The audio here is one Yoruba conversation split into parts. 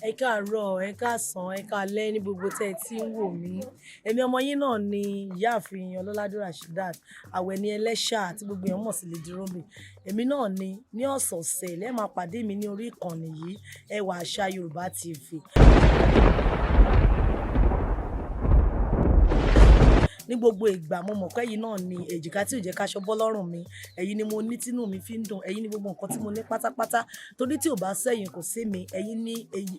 Ẹ káàárọ̀, ẹ káàsán, ẹ káalẹ́ ní gbogbo tẹ́ ẹ ti ń wò mí. Èmi ọmọ yín náà ni Ìyáàfin Ọlọ́ládé Rasheedat Àwẹ̀ní Ẹlẹ́ṣà tí gbogbo èèyàn mọ̀ sí Lady Romi. Èmi náà ni ní ọ̀sọ̀ọ̀sẹ̀ lẹ́ẹ̀ máa pàdé mi ní orí ìkànnì yìí, Ẹwà Àṣà Yorùbá TV. Ní gbogbo ìgbà mo mọ̀ pé ẹ̀yin náà ni èjìká tí ò jẹ́ káṣọ bọ́ lọ́rùn mi. Ẹ̀yin ni mo ní tínú mi fi ń dùn. Ẹ̀yin ni gbogbo nǹkan tí mo ní pátápátá. Torí tí ò bá sẹ́yìn kò sí mi. Ẹ̀yin ni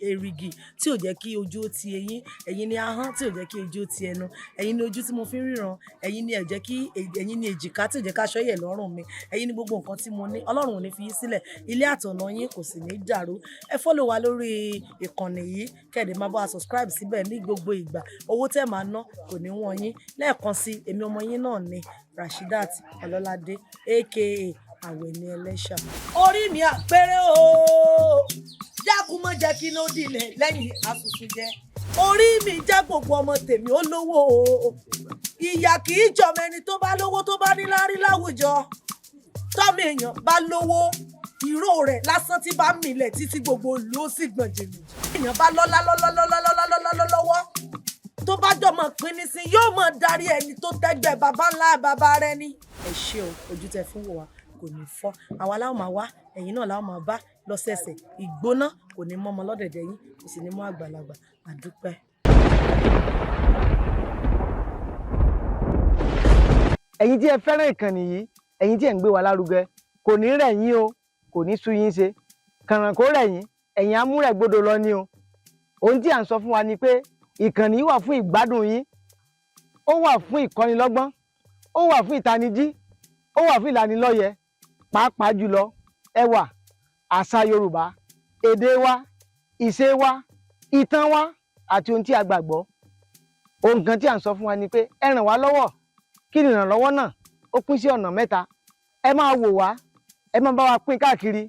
èrìgì tí ò jẹ́ kí ojú ó ti eyín. Ẹ̀yin ni ahọ́n tí ò jẹ́ kí ojú ó ti ẹnu. Ẹ̀yin ni ojú tí mo fi ń ríran. Ẹ̀yin ni ẹ jẹ́ kí, ẹ̀yin ni èjìká tí ò jẹ́ káṣọ yẹ̀ lọ́rùn mi. Ẹ̀yin ni gbogbo nǹkan tí mo ní. Ọlọ́run ò ní fi yín sílẹ̀. Ilé àtọ̀nà yín kò sì ní dàrú. Ẹ follow wa lórí ìkànnì yìí. Kẹ́ dẹ̀ máa bá wa subscribe síbẹ̀ ní gbogbo ìgbà. Owó tẹ́ máa ná kò ní wọ́n yín. Lẹ́ẹ̀kan sí, èmi ọmọ yín náà ni Rasheedat Ọlọ́ládé, aka Àwẹ̀ní Ẹlẹ́ṣà. Orí mi àpẹrẹ ooo, dákun mọ́ jẹ́ kí ló dilẹ̀ lẹ́yìn asusun jẹ. Orí mi jẹ́ gbogbo ọmọ tèmi ó lówó o. Ìyà kì í jọmọ ẹni tó bá lówó tó bá níláárí láwùjọ. Tọ́mọ èèyàn bá lówó, ìró rẹ̀ lásán tí bá milẹ̀ títí gbogbo ìlú ó sì gbọ̀n jìnnì. Èèyàn bá lọ́lá lọ́lá lọ́lá lọ́lá lọ́lá lọ́wọ́, tó bá jọmọ pín ní sí, yóò mọ darí ẹni tó tẹ́gbẹ́ baba ńlá baba rẹ̀ ni. Ẹ ṣé o, ojú tẹ fún wò wá kò ní fọ́. Àwa láwọn máa wá, ẹ̀yin náà láwọn máa bá lọ́sẹ̀ẹ̀sẹ̀. Ìgbóná kò ní mọ́ ọmọ lọ́dẹ̀dẹ̀ yín, kò sì ní mọ́ àgbàlagbà. Àdúpẹ́. Ẹ̀yin tí ẹ fẹ́ràn ìkànnì yìí, ẹ̀yin tí ẹ ń gbé wa lárugẹ, kò ní rẹ̀ yín o, kò ní sú yín ṣe kàràn kó rẹ̀ yín, ẹ̀yin amúrẹ̀gbodò lọ ni o. Ohun tí à ń sọ fún wa ni pé ìkànnì yìí wà fún ìgbádùn yín, ó wà fún ìkọ́nilọ́gbọ́n, ó wà fún ìtanijí, ó wà fún ìlanilọ́yẹ, pàápàá jùlọ ẹwà àṣà Yorùbá, èdè wa, ìṣe wa, ìtàn wa àti ohun tí a gbàgbọ́. Ohun kan tí à ń sọ fún wa ni pé ẹ ràn wá lọ́wọ́. Kí ni ìrànlọ́wọ́ náà? Ó pín sí ọ̀nà mẹ́ta. Ẹ máa wò wá, ẹ máa bá wa pín káàkiri.